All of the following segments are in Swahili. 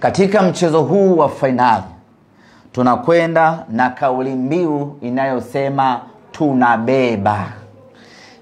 Katika mchezo huu wa fainali tunakwenda na kauli mbiu inayosema tunabeba.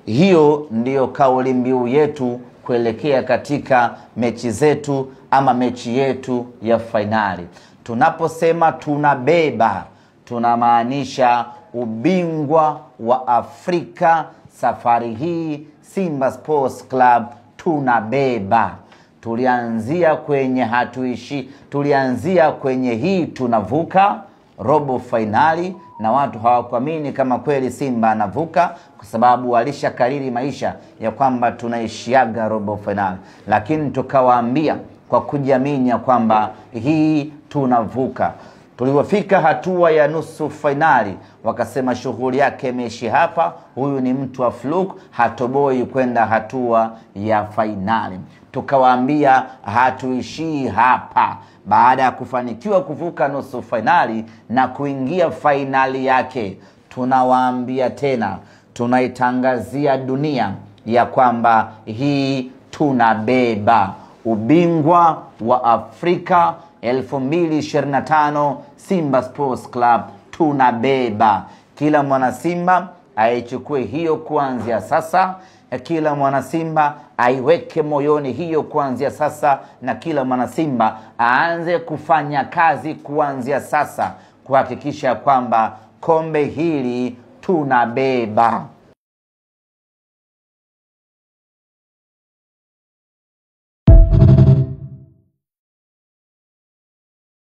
Hiyo ndiyo kauli mbiu yetu kuelekea katika mechi zetu ama mechi yetu ya fainali. Tunaposema tunabeba, tunamaanisha ubingwa wa Afrika. Safari hii Simba Sports Club tunabeba. Tulianzia kwenye hatuishi, tulianzia kwenye hii tunavuka robo fainali, na watu hawakuamini kama kweli Simba anavuka, kwa sababu walishakariri maisha ya kwamba tunaishiaga robo fainali, lakini tukawaambia kwa kujiamini ya kwamba hii tunavuka. Tulipofika hatua ya nusu fainali wakasema shughuli yake imeishi hapa, huyu ni mtu wa fluke, hatoboi kwenda hatua ya fainali. Tukawaambia hatuishii hapa. Baada ya kufanikiwa kuvuka nusu fainali na kuingia fainali yake, tunawaambia tena, tunaitangazia dunia ya kwamba hii tunabeba ubingwa wa Afrika 2025. Simba Sports Club tunabeba. Kila mwana Simba aichukue hiyo kuanzia sasa, kila mwana Simba aiweke moyoni hiyo kuanzia sasa, na kila mwana Simba aanze kufanya kazi kuanzia sasa kuhakikisha kwamba kombe hili tunabeba.